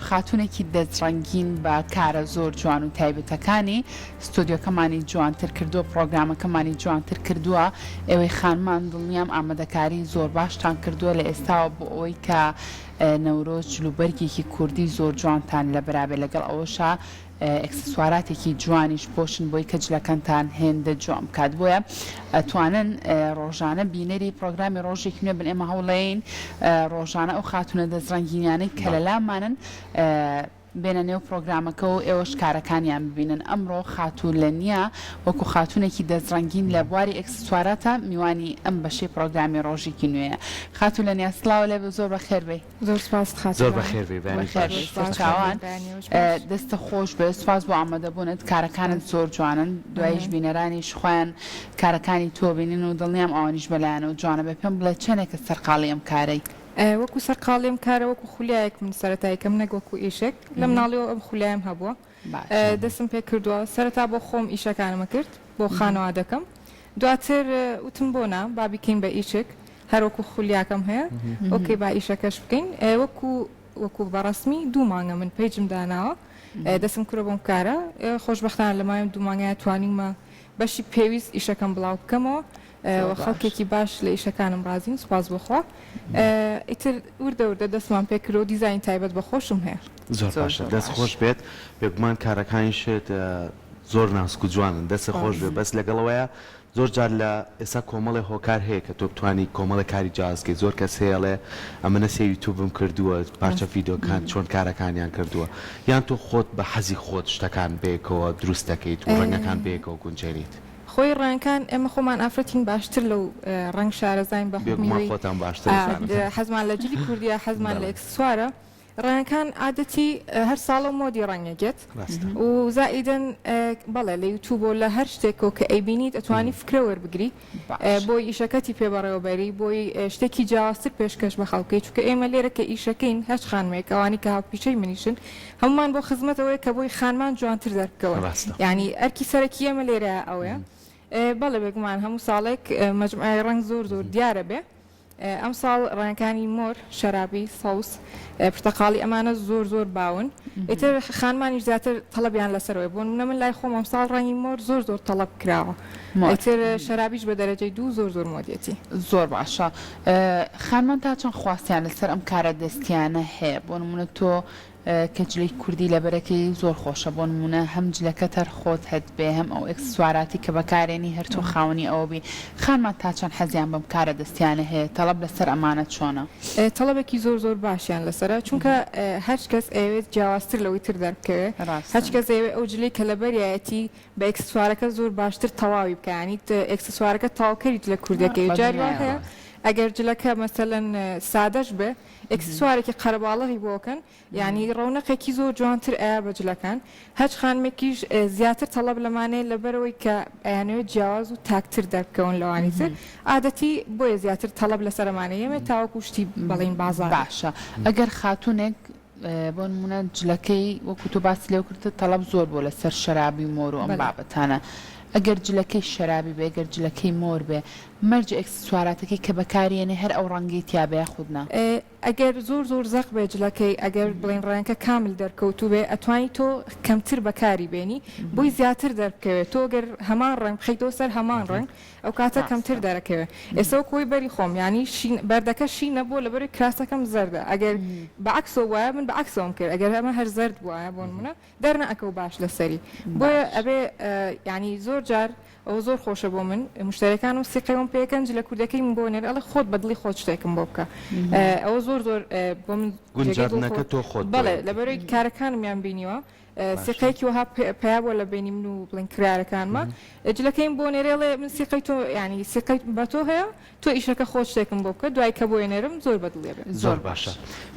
خاتوونێکی دەست ڕەنگین بە کارە زۆر جوان و تایبەتەکانی ستۆدیۆکەمانی جوانتر کردووە پڕۆگرامەکەمانی جوانتر کردووە ئێوەی خانمان دڵنیام ئامادەکاری زۆر باشتان کردووە لە ئێستاوە بۆ ئەوەی کە نەورۆز جلوبەرگێکی کوردی زۆر جوانتان لەبەرابێ لەگەڵ ئەوەشا ئێکسسواراتێکی جوانیش بپۆشن بۆی کە جلەکەنتان هێندە جوان بکات بۆیە ئەتوانن ڕۆژانە بینەری پڕۆگرامی ڕۆژێکی نوێ بن ئێمە هەوڵەیەین ڕۆژانە ئەو خاتوونە دەست ڕەنگینانەی کە لەلامانن بێنە نێو پڕۆگرامەکە و ئێوەش کارەکانیان ببینن ئەمڕۆ خاتوو لەنیا وەکو خاتوونێکی دەست ڕەنگین لە بواری ئێکسسواراتە میوانی ئەم بەشەی پڕۆگرامی ڕۆژێکی نوێیە خاتوو لەنیا سڵاو لێ بێ زۆر بەخێر بێی. زۆر سوپاست خاتوو زۆر گیان. بەخێر بێی بەیانیت بەخێر باش. بێی سوپاس سەرچاوان بەیانیەوەش باش. دەستت خۆش بێت سوپاس بۆ ئامادەبوونت کارەکانت زۆر جوانن دواییش مەمنون. بینەرانیش خۆیان کارەکانی تۆ بینن و دڵنیام ئەوانیش بەلایانەوە جوانە بێ پێم بڵێ چەنێکە سەرقاڵی ئەم کارەی؟ وەکو سەرقاڵی ئەم کارە وەکو خولیایەک من سەرەتا یەکەم نەک وەکو ئیشێک لە مناڵیەوە ئەم خولیایەم هەبووە باشە. دەستم پێ کردووە سەرەتا بۆ خۆم ئیشەکانم ئەکرد بۆ خانەوادەکەم دواتر وتم بۆ نا با بیکەین بە ئیشێک هەر وەکو خولیاکەم هەیە okay با ئیشەکەش بکەین وەکو وەکو بە ڕەسمی دوو مانگە من page م داناوە دەستم کردوە بەم کارە خۆشبەختانە لە ماوەی دوو مانگەیا توانیومە بەشی پێویست ئیشەکەم بڵاو بکەمەوە و خەڵکێکی باش لە ئیشەکانم ڕازین سوپاس بۆ خوا ئیتر وردە وردە دەستمان پێ کردو دیزاین تایبەت بە خۆشم هەیە. زۆر باشە دەست خۆش بێت بێگومان کارەکانیشت زۆر ناسک و جوانن دەستت خۆش بێت بەس لەگەڵ ئەوەیا زۆر جار لە ئێستا کۆمەڵێ هۆکار هەیە کە تۆ بتوانی کۆمەڵێ کاری جیاواز بکەی زۆر کەس هەیە ئەڵێ ئەمنە سەیری یوتوبم کردووە پارچە ڤیدۆکان چۆن کارەکانیان کردووە یان تۆ خۆت بە حەزی خۆت شتەکان بەیەکەوە دروست دەکەیت و ڕەنگەکان بەیەکەوە گونجێنیت. خۆی ڕەنگەکان ئێمە خۆمان ئافرەتین باشتر لەو ڕەنگ شارەزاین بە حوکمی بێگومان وەی خۆتان باشتر ئەزانن. حەزمان لە جلی کوردیە حەزمان لە بەڵێ. ئێکسسوارە ڕەنگەکان عادەتی هەر ساڵە و مۆدی ڕەنگێک یەت ڕاستە. و زائیدەن بەڵێ لە یوتوب و لە هەر شتێکەوە کە ئەیبینیت ئەتوانی فکرە وەربگری باشە. بۆی ئیشەکەتی پێ بەڕێوەبەری بۆی شتێکی جیاوازتر پێشکەش بە خەڵک بکەی چونکە ئێمە لێرە کە ئیشەکەین هەچ خانمێک ئەوانی کە هاوپیشەی منیشن هەموومان بۆ خزمەت ئەوەیە کە بۆی خانمان جوانتر دەربکەون ڕاستە. یانی ئەرکی سەرەکی ئێمە لێرەیا ئەوەیە بەڵێ بێگومان هەموو ساڵێک مەجموعەی ڕەنگ زۆر زۆر دیارە بێ ئەمساڵ ڕەنگەکانی مۆر، شەرابی، سەوز، پرتەقاڵی ئەمانە زۆر زۆر باون ئیتر خانمانیش زیاتر تەڵەبیان لەسەرەوەی بۆ نمونە من لای خۆم ئەمساڵ ڕەنگی مۆر زۆر زۆر تەڵەب کراوە ئیتر شەرابیش بە دەرەجەی دوو زۆر زۆر مۆدیەتی. زۆر باشە خانمان تا چەند خواستیان لەسەر ئەم کارە دەستیانە هەیە بۆ نمونە تۆ کە جلی کوردی لەبەرەکەی زۆر خۆشە بۆ نمونە هەم جلەکەت هەر خۆت هەت بێ هەم ئەو ئێکسسواراتی کە بەکارێنی هەر تۆ خاوەنی ئەوە بی خانمان تا چەند حەزیان بەم کارە دەستیانە هەیە تەڵەب لەسەر ئەمانە چۆنە؟ تەڵەبێکی زۆر زۆر باشیان لەسەرە چونکە هەرچ کەس ئەیەوێت جیاوازتر لەوەی تر دەربکەوێ هەرچ کەس ئەیەوێ ئەو جلەی کە لەبەریایەتی بە ئێکسسوارەکە زۆر باشتر تەواوی بکا یانی ئێکسسوارەکە تەواوکەری جلە کوردیەکەیە جاری وا هەیە ئەگەر جلەکە مەسەلەن سادەش بێ ئێکسسوارێکی قەرەباڵغی بۆ کەن یانی ڕەونەقێکی زۆر جوانتر ئەیا بە جلەکان هەچ خانمێکیش زیاتر تەڵەب لەمانەیە لەبەرئەوەی کە ئەیانەوێت جیاواز و تاکتر دەربکەون لەوانی تر عادەتی بۆیە زیاتر تەڵەب لەسەر ئەمانە یەمێ تاوەکو شتی بەڵین بازاڕی. باشە ئەگەر خاتوونێک بۆ نموونە جلەکەی وەکو تۆ باست لێ کرد تەڵەب زۆر بووە لەسەر شەرابی و مۆر و ئەم بابەتانە ئەگەر جلەکەی شەرابی بێ گەر جلەکەی مۆر بێ مەرجە ئێکسسواراتەکەی کە بەکاریەنێ هەر ئەو ڕەنگەی تیابێ یاخود نا؟ ئەگەر زۆر زۆر زەق بێ جلەکەی ئەگەر بڵێین ڕەنگەکە کامل دەرکەوتوو بێ ئەتوانی تۆ کەمتر بەکاری بێنی بۆی زیاتر دەربکەوێ تۆ گەر هەمان ڕەنگ بخەیتەوە سەر هەمان ڕەنگ ئەو کاتە کەمتر دەرەکەوێ ئێستا وەکو ئەوەی بەری خۆم یانی شین بەردەکە شینە بۆ لەبەرەوەی کراسەکەم زەردە ئەگەر بە عەکسەوە بوایە من بە عەکسەوەم کرد ئەگەر ئەمە هەر زەرد بوایە بۆ نمونە دەرنەئەکەوت باش لەسەری بۆیە ئەبێ یانی زۆر جار ئەوە زۆر خۆشە بۆ من مشتەریەکانم سیقەیەوەم پێکەن جلە کوردەکەی من بۆ نێرە ئەڵێ خۆت بە دڵی خۆت شتێکم بۆ بکە ئەوە زۆر زۆر بۆ من جێگەی دڵ گونجاندنەکە تۆ خۆت بەڵێ لەبەرەوەی کارەکانمیان بینیوە سیقەیەکی وەها پەیا بووە لە بەینی من و بڵێن کڕیارەکانما جلەکەیم بۆ نێرێ ئەڵێ من سیقەی تۆ یانی سیقەی بە تۆ هەیە تۆ ئیشەکە خۆت شتێکم بۆ بکە دوای کە بۆی نێرم زۆر بە دڵی ئەبێ. زۆر باشە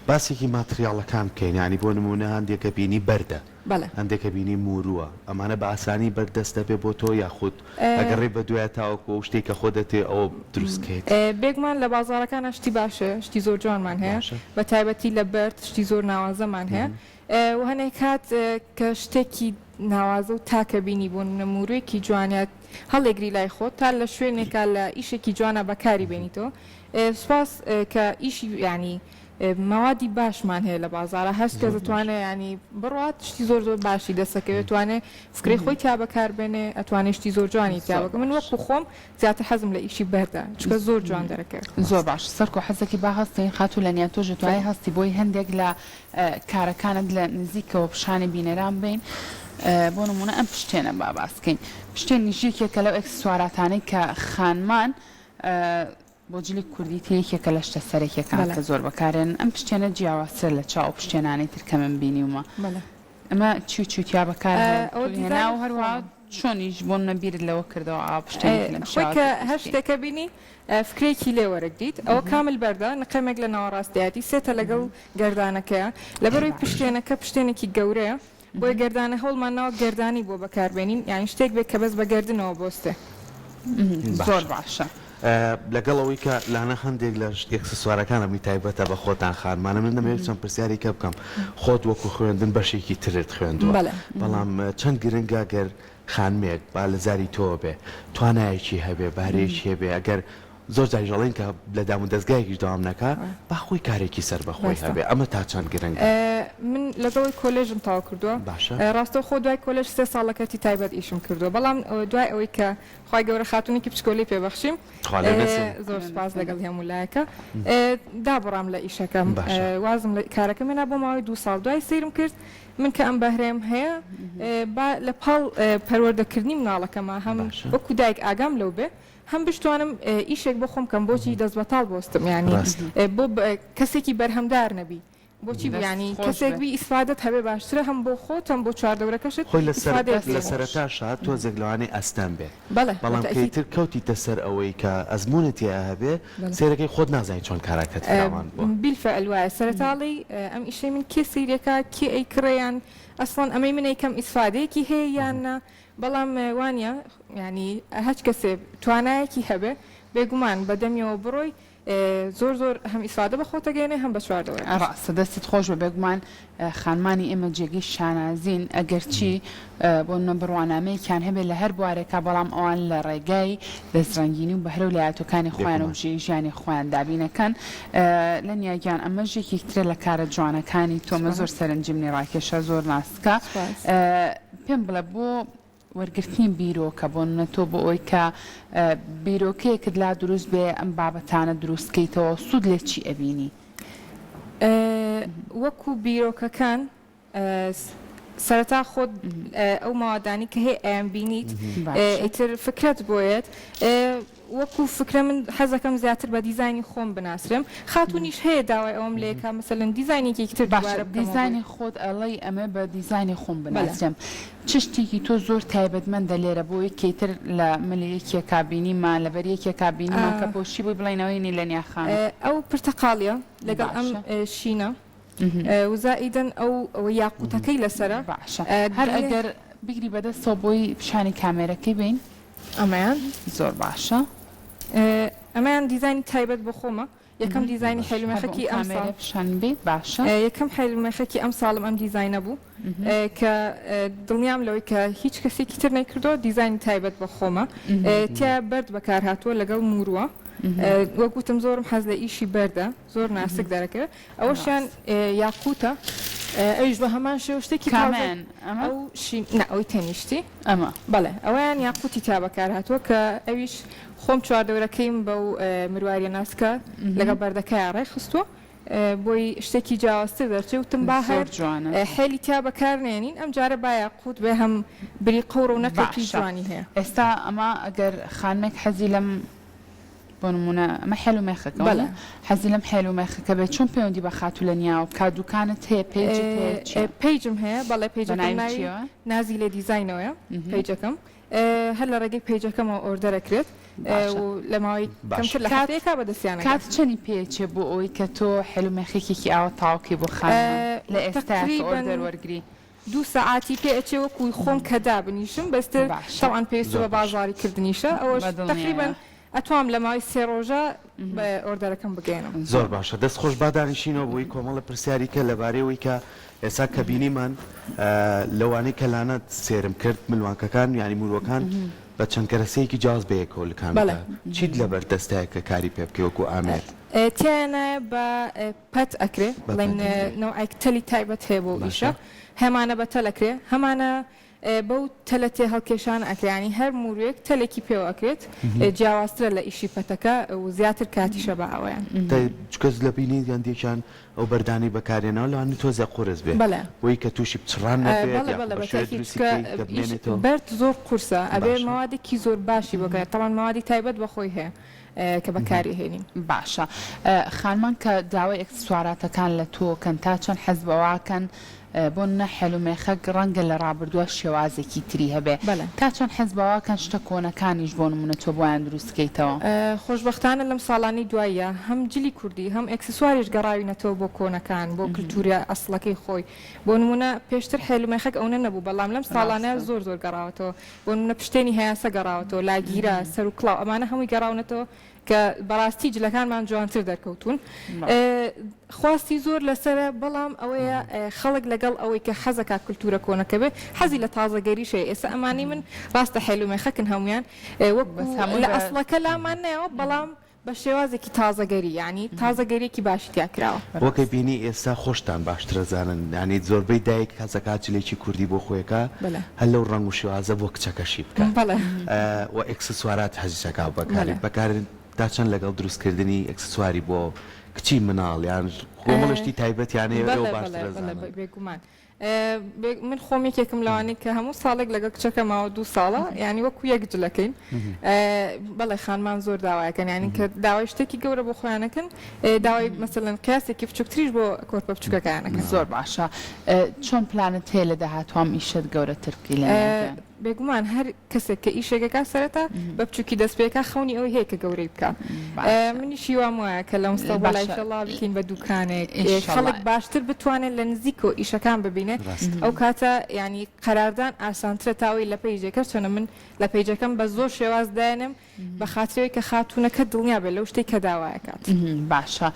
باسێکی ماتریاڵەکان بکەین یانی بۆ نموونە هەندێک بینی بەردە بەڵێ. هەندێک بینی مورووە ئەمانە بە ئاسانی بەر دەست دەبێ بۆ تۆ یاخود ئەگەڕێی بە دوایە تاوەکو ئەو شتەی کە خۆت دەتەوێ ئەوە دروست کەیت؟ بێگومان لە بازاڕەکانا شتی باش هەیە شتی زۆر جوانمان هەیە باشە. بە تایبەتی لە بەرد شتی زۆر ناوازەمان هەیە و هەنێک کات کە شتێکی ناوازە و تاکە بینی بۆ نمونە موروێکی جوان یا هەڵێگری لای خۆت تا لە شوێنێکا لە ئیشێکی جوانا بەکاری بێنیتەوە سوپاس کە ئیشی یانی. مەوادی باشمان هەیە لە بازاڕا هەر کەس دەتوانێ یانی بڕوات شتی زۆر زۆر باشی دەسەکەوێت توانێ فکرەی خۆی تیا بەکار بێنێ ئەتوانێ شتی زۆر جوانی تیا بکە من وەکو خۆم زیاتر حەزم لە ئیشی بەردە چونکە زۆر جوان دەرەکەوێت. زۆر باش سەرکۆ حەزەکی با هەستین خاتوو لەنیا تۆش دەتوانی هەستی بۆی هەندێک لە کارەکانت لە نزیکەوە پیشانی بینەران بەین بۆ نمونە ئەم پشتێنە با باس کەین پشتێنیش یەکێکە لەو ئێکسسواراتانەی کە خانمان بۆ جلی کوردی تر یەکێکە لە شتە سەرەکیەکان کە زۆر بەکارێن ئەم پشتێنە جیاوازترە لە چاو ئەو پشتێنانەی تر کە من بینیومە ئەمە چی و چی تیا بەکار هێنا و هەروەها چۆنیش بۆ نمونە بیرت لەوە کردەوە ئاوا پشتێنێکی لەم خۆی شێوازە کە هەر دروست کەی؟ شتێکە بینی فکرەیەکی لێ وەرەگریت ئەوە کامل بەردە نقێمێک لە ناوەڕاستیایەتی سێتە لەگەڵ گەردانەکەیە لەبەرەوەی پشتێنەکە پشتێنێکی گەورەیە بۆیە گەردانە هەوڵمان ناوە گەردانی بۆ بەکار بێنین یانی شتێک بێ کە بەس بە گەردنەوە بۆستێ. زۆر باشە. لەگەڵ ئەوەی کە لانە هەندێک لە ئێکسسوارەکان ئەمنی تایبەتە بە خۆتان خانمانە من دەمەوێت چەند پرسیاری کە بکەم خۆت وەکو خوێندن بەشێکی ترت خوێندووە بەڵام چەند گرنگە گەر خانمێک با لە زاری تۆوە بێ توانایەکی هەبێ بارێکی هەبێ ئەگەر زۆر جاریش ئەڵێن کە لە دامودەزگایەکیش دەوام نەکا با خۆی کارێکی سەربەخۆی ڕاستە. هەبێ ئەمە تا چەند گرنگە؟ من لەگەڵی کۆلێژم تەواو کردووە باشە. ڕاستەوخۆ دوای کۆلێژ سێ ساڵ لە کەرتی تایبەت ئیشم کردووە بەڵام دوای ئەوەی کە خوای گەورە خاتوونێکی بچکۆلەی پێ بەخشیم خوا لێ نەسێنێ. زۆر سوپاس لەگەڵ هەموو لایەکە دابڕام لە ئیشەکەم باشە. وازم لە کارەکەم هێنا بۆ ماوەی دوو ساڵ دوای سەیرم کرد من کە ئەم بەهرەیەم هەیە با لە پاڵ پەروەردەکردنی مناڵەکەما هەم باشە. وەکو دایک ئاگام لەو بێ هەم بشتوانم ئیشێک بۆ خۆم بکەم بۆچی دەست بەتاڵ بۆستم یانی بۆ کەسێکی بەرهەمدار نەبی بۆچی یانی کەسێک بی ئیسفادەت هەبێ باشترە هەم بۆ خۆت هەم بۆ چواردەورەکەشت خۆی لە سەرەتاشا تۆزێک لەوانەیە ئەستەم بێ بەڵام کە ئیتر کەوتیتە سەر ئەوەی کە ئەزموونت تیا هەبێ سەیرەکەی خۆت نازانی چۆن کارەکەت فراوان بووە. بیلفعل وایە سەرەتا ئەڵێی ئەم ئیشەی من کێ سەیرەکا کێ ئەیکڕێ یان ئەسڵەن ئەمەی من ئەیکەم ئیسفادەیەکی هەیە یان نا بەڵام وانیە یانی هەچ کەسێ توانایەکی هەبێ بێگومان بە دەمیەوە بڕۆی زۆر زۆر هەم ئیسفادە بە خۆت ئەگەیەنێ هەم بە چواردەوەرەکەشت. ڕاستە دەستت خۆش بێ بێگومان خانمانی ئێمە جێگەی شانازین ئەگەرچی بۆ نمونە بڕوانامەیەکیان هەبێ لە هەر بوارێکا بەڵام ئەوان لە ڕێگای دەستڕەنگینی و بەهرە و لایەتەکانی خۆیان و بێگومان. بژێوی ژیانی خۆیان دابینەکەن لەنیا گیان ئەمەش یەکێک ترە لە کارە جوانەکانی تۆ من سوپاس. زۆر سەرنجی منی ڕاکێشا زۆر ناسکە سوپاس. پێم بڵێ بۆ وەرگرتنی بیرۆکە، بۆ نمونە تۆ بۆ ئەوەی کە بیرۆکەیەکت لا دروست بێ ئەم بابەتانە دروست کەیتەوە سوود لە چی ئەبینی؟ وەکو بیرۆکەکان سەرەتا خۆت ئەو مەوادانەی کە هەیە ئەیانبینیت ئیتر فکرەت بۆ یەت وەکو فکرە من حەزەکەم زیاتر بە دیزاینی خۆم بناسرێم خاتوونیش هەیە داوای ئەوەم لێکا مەسەلەن دیزاینێکی تر باشە دووبارە بکەمەوە بۆی. دیزاینی خۆت ئەڵێی ئەمە بە دیزاینی خۆم بەلێ. بناسرێم چ شتێکی تۆ زۆر تایبەتمەندە لێرە بۆ یەکێ تر لە ملی یەکێکا بینیمان لەبەر یەکێکا بینیمان کە پۆشی بووی بڵێین ئەوەی نی لەنیا خانم. ئەو پرتەقاڵیە لەگەڵ ئەم باشە. شینە و زائیدەن ئەو یاقوتەکەی لەسەرە. باشە هەر ئەگەر بگری بەدەستەوە بۆی پیشانی کامێرەکەی بەین. ئەمەیان. زۆر باشە. ئەمەیان دیزاینی تایبەت بۆ خۆمە یەکەم دیزاینی حێلومێخەکی ئەم ساڵ. پیشان بی باشە. یەکەم حێلومێخەکی ئەم ساڵم ئەم دیزاینە بوو کە دڵنیام لەوەی کە هیچ کەسێکی تر نەیکردووە دیزاینی تایبەت بە خۆمە تیا بەرد بەکار هاتووە لەگەڵ موروە وەک وتم زۆرم حەز لە ئیشی بەردە زۆر ناسک دەرەکەوێت ئەوەشیان یاقوتە ئەویش بە هەمان شێوە شتێکی تازە کامیان ئەمە؟ ئەو شین نا ئەوەی تەنیشتی ئەمە. بەڵێ ئەوەیان یاقوتی تیا بەکار هاتووە کە ئەویش خۆم چواردەورەکەیم بەو مرواریە ناسکە لەگەڵ بەردەکەیا ڕێکخستووە بۆی شتێکی جیاوازتر دەرچێ وتم با زۆر هەر جوانە. حێلی تیا بەکار نێنین ئەم جارە با یاقوت بێ هەم بریقە و ڕەونەقێکی باشە جوانی هەیە. ئێستا ئەمە ئەگەر خانمێک حەزی لەم بۆ نموونە ئەمە حێل و مێخەکە بەڵێ. وانیە؟ حەزی لەم حێل و مێخەکە بێت چۆن پەیوەندی بە خاتوو لەنیاوە بکات دوکانت هەیە page ت هەیە چیە؟ page م هەیە بەڵێ بە page ەکەم ناوی ناوی چیەوە؟ نازی لێ دیزاینەوەیە page ەکەم هەر لە ڕێگەی page ەکەمەوە order ئەکرێت باشە و لە ماوەی باشە. کەمتر لە کات هەفتەیەکا بەدەستیان ئەگات. کات چەنی پێ ئەچێ بۆ ئەوەی کە تۆ حێل و مێخێکێکی ئاوا تەواو کەی بۆ خانمان لە ئێستایا کە تەقریبەن order وەرگری؟ دوو سەعاتی پێ ئەچێ وەکو خۆم کە دابنیشم بەس تر باشە. تەبعەن پێویستە زۆر بە باشە. بازاڕی کردنیشە ئەوەش بەدڵنیایە. تەقریبەن ئەتوام لە ماوەی سێ ڕۆژە order ەکەم بگەیەنم. زۆر باشە دەست خۆش با دانیشینەوە بۆی کۆمەڵە پرسیاری کە لەبارەی ئەوەی کە ئێستا کە بینیمان لەوانەی کە لانە سێرم کرد ملوانکەکان یانی موروەکان. بە چەند کەرەسەیەکی جیاواز بەیەکەوە لکاندووتە چیت لەبەر دەستایە کە کاری پێ بکەی وەکو ئامێر؟ تیایانایە بە پەت ئەکرێ بڵێن نەوعێک تەلی تایبەت هەیە بۆ ئیشە هەمانە بە تەل ئەکرێ هەمانە بەو تەلە تێهەڵکێشانە ئەکرێ یانی هەر موروێک تەلێکی پێوە ئەکرێت جیاوازترە لە ئیشی پەتەکە و زیاتر کاتیشە بە ئەوەیان. چونکە لە بینی هەندێکیان ئەو بەردانەی بەکارهێناوە لەوانەیە تۆزێ قورس بێ بەڵێ. بۆی کە تووشی پچڕان نەبێت بەڵێ یاخود بەڵێ بە شێوەیەک بەتەئکید دروستی چونکە بکەی کە ئیش بمێنێتەوە. بەرد زۆر قورسە ئەبێ باشە. مەوادێکی زۆر باشی بۆ کە تەبعەن مەوادی تایبەت بە خۆی هەیە کە بەکاری ئەهێنین. باشە خانمان کە داوای ئێکسسواراتەکان لە تۆ کەن تا چەند حەز بەوە کەن بۆ نمونە حێل و مێخەک ڕەنگە لە ڕابردووە شێوازێکی تری هەبێ بەلێ. تا چەند حەز بەوە کەن شتە کۆنەکانیش بۆ نمونە تۆ بۆیان دروست کەیتەوە؟ خۆشبەختانە لەم ساڵانەی دواییە هەم جلی کوردی هەم ئێکسسواریش گەڕاوینەتەوە بۆ کۆنەکان بۆ کلتورە ئەسڵەکەی خۆی بۆ نمونە پێشتر حێل و مێخەک ئەونە نەبوو بەڵام لەم ساڵانە ڕاستە. زۆر زۆر گەڕاوەتەوە بۆ نمونە پشتێنی هەیاسە گەڕاوەتەوە لاگیرە سەر و کڵاو ئەمانە هەمووی گەڕاونەتەوە کە بەڕاستی جلەکانمان جوانتر دەرکەوتوون خواستی زۆر لەسەرە بەڵام ئەوەیە خەڵک لەگەڵ ئەوەی کە حەزەکا کلتورە کۆنەکە بێ حەزی لە تازەگەریش هەیە ئێستا ئەمانەی من ڕاستە حێل و مێخەکن هەموویان وەکو لە ئەسڵەکە لامان نایەوە بەڵام بە شێوازێکی تازەگەری یانی تازەگەریەکی باشی تیا کراوە. وەک ئەبینی ئێستا خۆشتان باشتر ئەزانن یانی زۆربەی دایک حەزەکا جلێکی کوردی بۆ خۆی ئەکا هەر لەو ڕەنگ و شێوازە بۆ کچەکەشی بکات و ئێکسسوارات حەزیش ئەکا بەکاری بەکار تا چەند لەگەڵ دروست کردنی ئێکسسواری بۆ کچی مناڵ یان کۆمەڵێ شتی تایبەتیان هەیە ئێوە باشتر ئەزانن. بێگومان من خۆم یەکێکم لەوانەی کە هەموو ساڵێک لەگەڵ کچەکە ماوە دوو ساڵە یانی وەکو یەک جلەکەین بەڵێ خانمان زۆر داوایەکەن یانی کە داوای شتێکی گەورە بۆ خۆیانەکەن داوای مەسەلەن قیاسێکی بچووکتریش بۆ کۆرپە بچووکەکەیانەکەن. زۆر باشە چۆن پلانت هەیە لە داهاتوو ئەم ئیشەت گەورەتر بکەی لە نێردە؟ بێگومان هەر کەسێک کە ئیشێک ئەکا سەرەتا بە بچوکی دەست پێ ئەکا خەونی ئەوەی هەیە کە گەورەی بکا منیش هیوام وایە کە لە مستەقبەلا ئیشەڵا بکەین بە دوکانێک خەڵک باشتر بتوانێت لە نزیکەوە ئیشەکان ببینێ ئەو کاتە یانی قەراردان ئاسانترە تا ئەوەی لە page ێک هەرچەنە من لە page ەکەم بە زۆر شێواز دایەنێم بە خاتری ئەوەی کە خاتوونەکە دڵنیا بێت لەو شتەی کە داوا ئەکات. باشە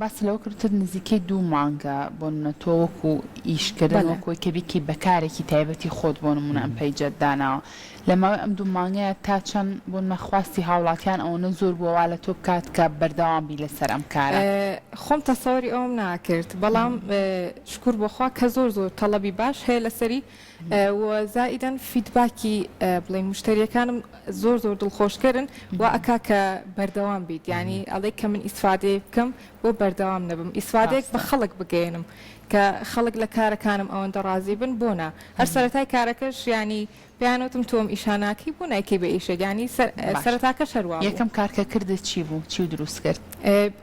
باست لەوە کرد وتت نزیکەی دوو مانگە بۆ نمونە تۆ وەکو ئیش کردن بەلێ. وەکو ئەوەی کە بیکەی بە کارێکی تایبەتی خۆت بۆ نمونە ئەم page ەت داناوە لە ماوەی ئەم دوو مانگەیا تا چەند بۆ نمونە خواستی هاوڵاتیان ئەوەنە زۆر بووە وا لە تۆ بکات کە بەردەوام بی لەسەر ئەم کارە؟ خۆم تەسەوری ئەوەم ناکرد بەڵام شکور بۆ خوا کە زۆر زۆر تەڵەبی باش هەیە لەسەری و زائیدەن feedback ی بڵێین موشتەریەکانم زۆر زۆر دڵخۆشکەرن وا ئەکا کە بەردەوام بیت یانی ئەڵێ کە من ئیسفادەیەک بکەم بۆ بەردەوام نەبم ئیسفادەیەک بە خەڵک بگەیەنم کە خەڵک لە کارەکانم ئەوەندە ڕازی بن بۆ نا هەر سەرەتای کارەکەش یانی پێیان وتم تۆ ئەم ئیشە ناکەی بۆ نایکەی بە ئیشێک یانی سەرەتاکەش هەر وا بوو. یەکەم کار کە کردت چی بوو؟ چیو دروست کرد؟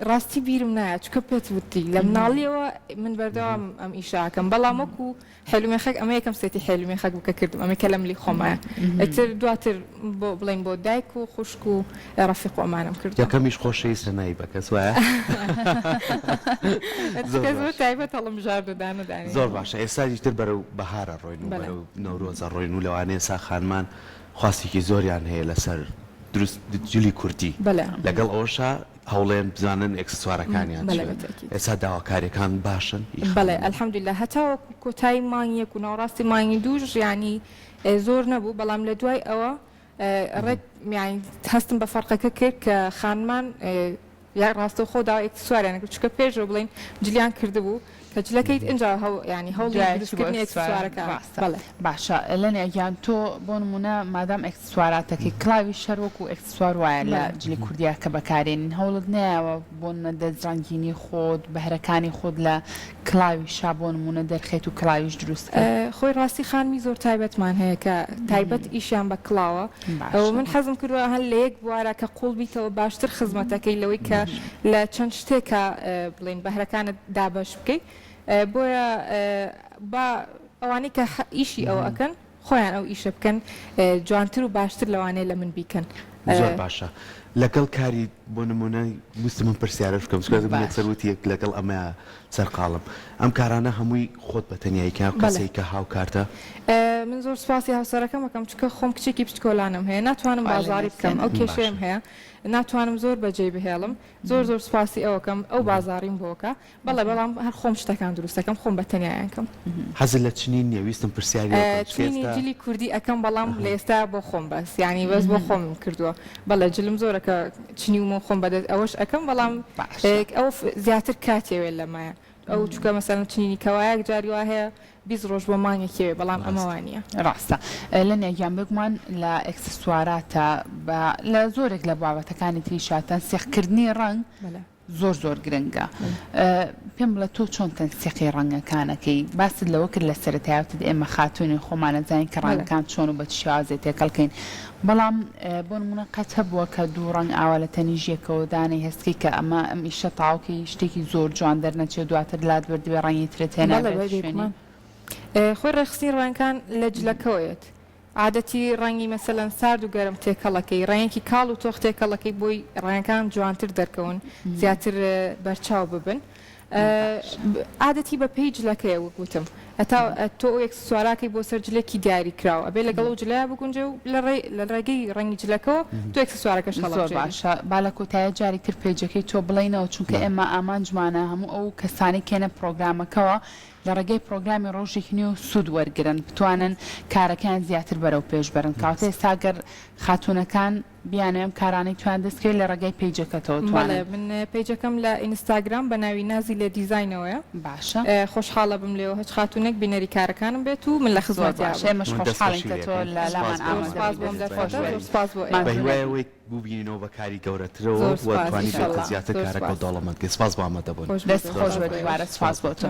ڕاستی بیرم نایە چونکە پێت وتی لە مناڵیەوە من بەردەوام ئەم ئیشە ئەکەم بەڵام وەکو حێل و مێخەک ئەمە یەکەم سێتی حێل و مێخەک بوو کە کردم ئەمەی کە لە ملی خۆمایە ئیتر دواتر بۆ بڵێین بۆ دایک و خوشک و ڕەفیق و ئەمانەم کردووە. یەکەمیش خۆشەویستە نای بەکەس وایە؟ زۆر چونکە زۆر باشە. تایبەت هەڵمبژارد و دانە دانەی زۆر باشە ئێستا ئیتر بەرەو بەهار ئەڕۆین و بەڵێ. بەرەو نەورۆز ئەڕۆین و لەوانەیە ئێستا خانمان خواستێکی زۆریان هەیە لەسەر دروست جلی کوردی بەلێ. لەگەڵ ئەوەشا هەوڵێن بزانن ئێکسسوارەکانیان بەلێ چیە بە تەئکید. ئێستا داواکاریەکان باشن ئی بەڵێ خانمان؟ الحمدللە هەتاوەکو کۆتایی مانگی یەک و ناوەڕاستی مانگی دووش یانی زۆر نەبوو بەڵام لە دوای ئەوە ڕێک یانی هەستم بە فەرقەکە کرد کە خانمان یا ڕاستەوخۆ داوای ئێکسسواریان کرد چونکە پێشەوە بڵێین جلیان کردبوو کە جلەکەیت ئینجا هەو یانی هەوڵی دوای چی بۆ دروستکردنی ئێکسسوارە ئێکسسوارەکە ڕاستە بەڵێ. باشە لەنیا گیان تۆ بۆ نمونە مادام ئێکسسواراتەکەی کڵاویش هەر وەکو ئێکسسوار وایە لە بەڵێ. جلی کوردیا کە بەکارێنین هەوڵت نەیاوە بۆ نمونە دەست ڕەنگینی خۆت بەهرەکانی خۆت لە کڵاویشا بۆ نمونە دەرخەیت و کڵاویش دروست کەیت؟ خۆی ڕاستی خانمی زۆر تایبەتمان هەیە کە تایبەت ئیشیان بە کڵاوە و باشە. من حەزم کردوە هەر لە یەک بوارا کە قوڵ بیتەوە باشتر خزمەتەکەی لەوەی کە لە چەند شتێکا بڵێین بەهرەکانت دابەش بکەی بۆیە با ئەوانەی کە ئیشی ئەوە ئەکەن خۆیان ئەو ئیشە بکەن جوانتر و باشتر لەوانەیە لە من بیکەن. زۆر باشە. لەگەڵ کاری بۆ نمونە ویستم ئەم پرسیارەش بکەم چونکە من باشە. یەکسەر وتی لەگەڵ ئەمەیا سەرقاڵم ئەم کارانە هەمووی خۆت بە تەنیایی کە بەڵێ. کەسێک کە هاوکارتە؟ من زۆر سوپاسی هاوسەرەکەم ئەکەم چونکە خۆم کچێکی بچکۆلانەم هەیە ناتوانم خوا لێ بازاڕی بکەم نەستێنێ. ئەو کێشەیەم باشە. هەیە ناتوانم زۆر بەجێی بهێڵم زۆر زۆر سوپاسی ئەوەکەم ئەو بازاڕیم بۆ ئەکا بەڵێ بەڵام هەر خۆم شتەکان دروست ئەکەم خۆم بە تەنیایان کەم. حەزت لە چنین نیە ویستم پرسیاری ئەوە بکەم چونکە چنینی ئێستا. جلی کوردی ئەکەم بەڵام لە ئێستا بۆ خۆم بەس یانی بەس بۆ خۆمم کردووە بەڵێ جلم زۆرە کە چنیومە و خۆم بەدەست ئەوەش ئەکەم بەڵام باشە. ئەوە زیاتر کاتیەوێت لەمایە ئەو چونکە مەسەلەن چنینی کەوایەک جاری وا هەیە 20 ڕۆژ بۆ مانگێکیەوێ بەڵام ئەمە ڕاستە. وا نییە. ڕاستە لەنیا گیان بێگومان لە ئێکسسواراتە بە لە زۆرێک لە بابەتەکانی تریشا تەنسیق کردنی ڕەنگ بەلێ. زۆر زۆر گرنگە پێم بڵێ تۆ چۆن تەنسیقی ڕەنگەکان ئەکەی باست لەوە کرد لە سەرەتای وتت ئێمە خاتوونین خۆمان ئەزانین کە ڕەنگەکان چۆن و بە چ شێوازێ تێکەڵ کەین بەڵام بۆ نمونە قەت هەبووە کە دوو ڕەنگ ئاوا لە تەنیژ یەکەوە دانێی هەستکەی کە ئەمە ئەم ئیشە تاوکەی شتێکی زۆر جوان دەرنەچێ دواتر لات بردبێ ڕەنگی ترت هێنابێتە شوێنی؟ خۆی ڕێکخستنی ڕەنگەکان لە جلەکەوە یەت عادەتی ڕەنگی مەسەلەن سارد و گەرم تێکەڵەکەی ڕەنگێکی کاڵ و تۆخ تێکەڵەکەی بۆی ڕەنگەکان جوانتر دەرکەون زیاتر بەرچاو ببن عادەتی بە پێی جلەکەیە وەک وتم هەتا تۆ ئەو ئێکسسواراکەی بۆ سەر جلێکی دیاری کراو ئەبێ لەگەڵ ئەو جلەیا بگونجێ و لە ڕێ لە ڕێگەی ڕەنگی جلەکەوە تۆ ئێکسسوارەکەش زۆر هەڵەبژێری. باشە با لە کۆتاییا جارێک تر پەیجەکەی تۆ بڵێینەوە چونکە ئێمە ئامانجمانە هەموو ئەو کەسانەی کێنە پڕۆگرامەکەوە لە ڕێگەی پڕۆگرامی ڕۆژێکی نوێ سوود وەرگرن بتوانن کارەکەیان زیاتر بەرەو پێش بەرن کەواتە ئێستا گەر خاتوونەکان بیانەوێ ئەم کارانەی تۆیان دەست کەوێت لە ڕێگای پەیجەکەتەوە بەڵێ توانن. من پەیجەکەم لە ئینستاگرام بە ناوی نازی لێ دیزاینەوەیە باشە. خۆشحاڵەبم لێوە هەچ خاتوونێک بینەری کارەکانم بێت و من لە زۆر خزمەتیا باشە بم. ئێمەش من دەست خۆشحاڵین خۆشی کە لێ تۆ ئەکەین لە سپاس لامان بۆ زۆر ئامادە سپاس بووی بۆ ئەم دەستت دەرفەتە خۆش زۆر بێت سپاس بۆ ئێوە. بە ماندوو هیوای نەبی. ئەوەی ببینینەوە بە کاری گەورەترەوە زۆر و سپاس توانیبێتە ئیشەڵا زیاتر زۆر کارەکەو سپاس. دەوڵەمەند کەی سپاس بۆ ئامادەبوون. خۆش بێت دەست زۆر خۆش سپاس بێت بۆ دووبارە ئێوەش. سپاس بۆ تۆ.